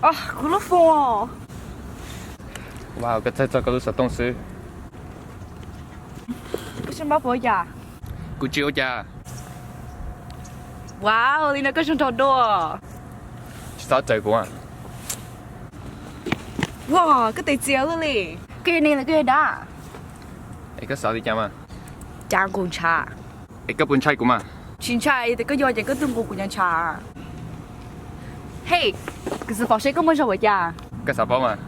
Kuv lub foos. Wow, koj txhawj txog koj lub xov tooj xwb. Koj tsis ua cas? Kuv tsis ua cas. Wow, li no koj zoo nraug dua. Tsis txhob txawm kuv. Wow, koj tes txias luaj li. Koj yog neeg los koj yog dab? Es koj xav li cas mas? Cas kuv ntshav. Es koj puas ntshai kuv mas? Tsis ntshai, yog tias koj yog ces koj twb nqus kuv cov ntshav. Hej, kuv xav paub seb koj muaj zog ua cas. Koj xav paub mas,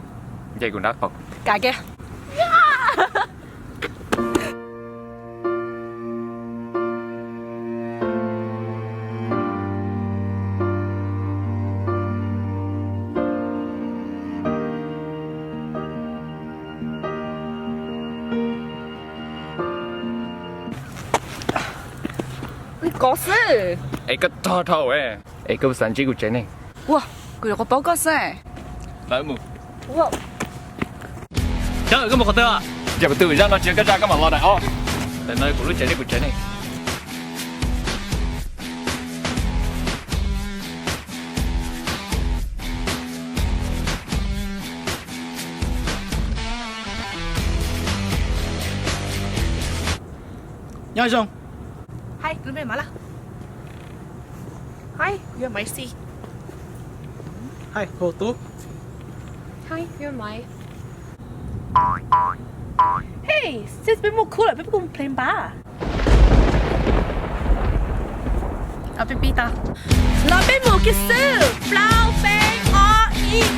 nce kuv nrab qaum. Kam kiag. Koj xwb. Es koj tog dhau. Es koj puas xav ntsib kuv tsev neeg? Ua, kuv yuav qhuav paub koj xwb. Lawv mus. Koj mus qhov twg? Yog kuv tus zaj no tsis yog koj zaj koj mam los daim ob. Ntawm no kuv lub tsev neeg, kuv tsev neeg. Nyob zoo. Hi, kuv lub npe Maiv Laj. Hi, kuv yog Maiv Xis. Hi, kuv yog Tub. Hi, kuv yog Maiv. Hey, since peb muaj khub lawm peb kuj mus play npab. Peb pib tau. Los peb mus kiag xwb, plaub peb ob ib.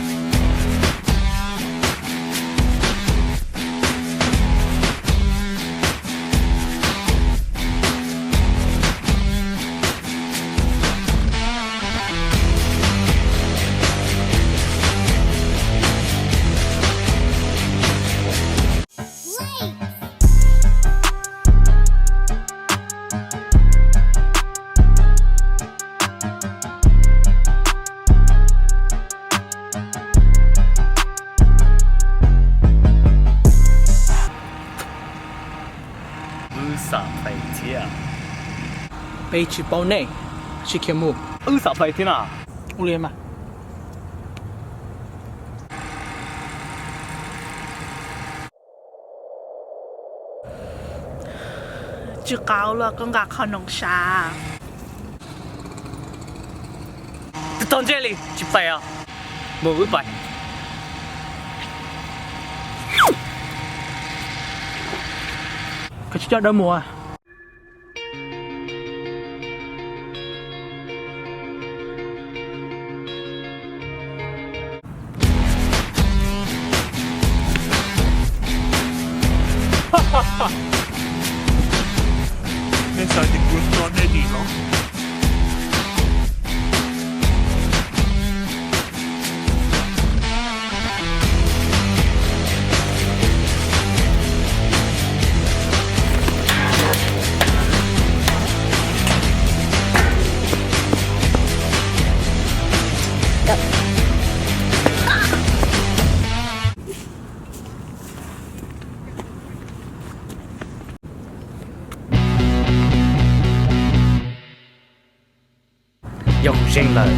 Wb xam pais thiab. Peb tsis paub nej, sib khiav mus. Wb xam pais thiab na. Ua li mas. Tsis qau los koj nqa qhov noov sav. Tsis tau ntsej li, tsis pais os. Mus wb pais. Koj tsis coj dawb mus. Nej xav tias kuv tso nej dim los? Yog kuv zeeg lawm,